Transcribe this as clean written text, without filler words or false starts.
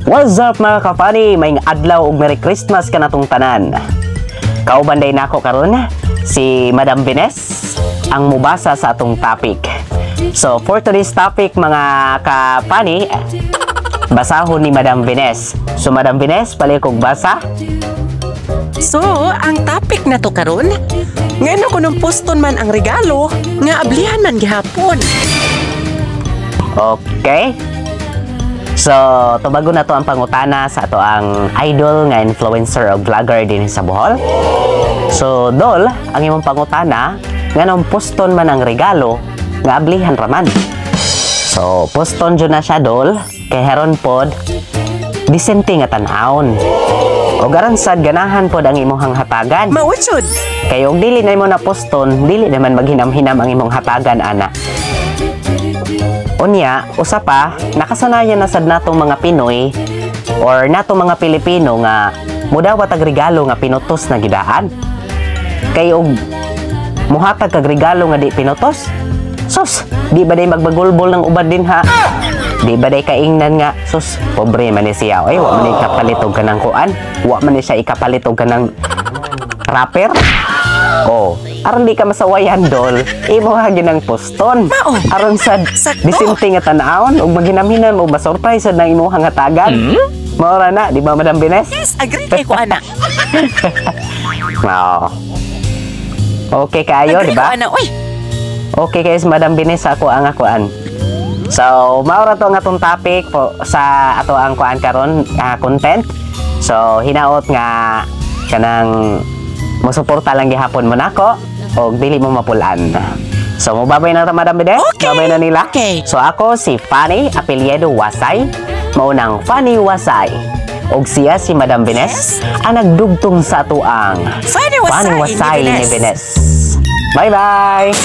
What's up, mga ka-funny? Maayong adlaw ug Merry Christmas kanatong tanan. Kauban day nako karon si Madam Vines ang mubasa sa atong topic. So for today's topic, mga ka-funny, basahon ni Madam Vines. So Madam Vines, palihog kog basa. So, ang topic na to karon, ngano kunong poston man ang regalo, nga ablihan man gihapon? Okay? So, tubago na to ang pangutana sa ato ang idol nga influencer o vlogger din sa Bohol. So, Dol, ang imong pangutana, nganong poston man ang regalo, nga ablihan raman? So, poston jud na siya, Dol, kay heron pod, disente nga tan-awon. O garan sad ganahan pod ang imong hatagan. Mao jud. Kay og dili na imo na poston, dili naman maghinam-hinam ang imong hatagan ana. Unya, usa pa, nakasanayan na sad natong mga Pinoy or natong mga Pilipino nga mudawat og regalo nga pinutos na gidaan. Kay og muhatag kag regalo nga di pinutos, sus, di ba day magbagulbol ng ubad din ha? Di ba day kaingnan nga, sus, pobre man ni siya. Ay, wa man ni kapalit og kanang kuan. Wa man ni siya ikapalit og kanang wrapper. Oh, aron di ka masawayan, Dol, imo ha ginang poston. Mao. Aron sad Sakto. disente nga tan-awon ug maghinamhinam ug masurprise sad nang imong hatagan. Mao ra na, di ba, Madam Bines? Yes, agree kay ko ana. Mao. Okay kaayo, Agree di ba? ko ana, oy. Okay kay si Madam Bines sa ako ang akuan. So, mao ra to ang atong topic po sa ato ang kuan karon, content. So, hinaot nga kanang mosuporta lang gihapon mo nako og dili mo mapulan. So, mobabay na ta, Madam Bines. Okay. Babay na nila. Okay. So, ako si Fanny Apelyedo Wasay, maunang Fanny Wasay. Og siya si Madam Bines, ang nagdugtong sa ato ang Fanny Wasay Fanny Wasay ni ni Bines. Bines. Bye-bye!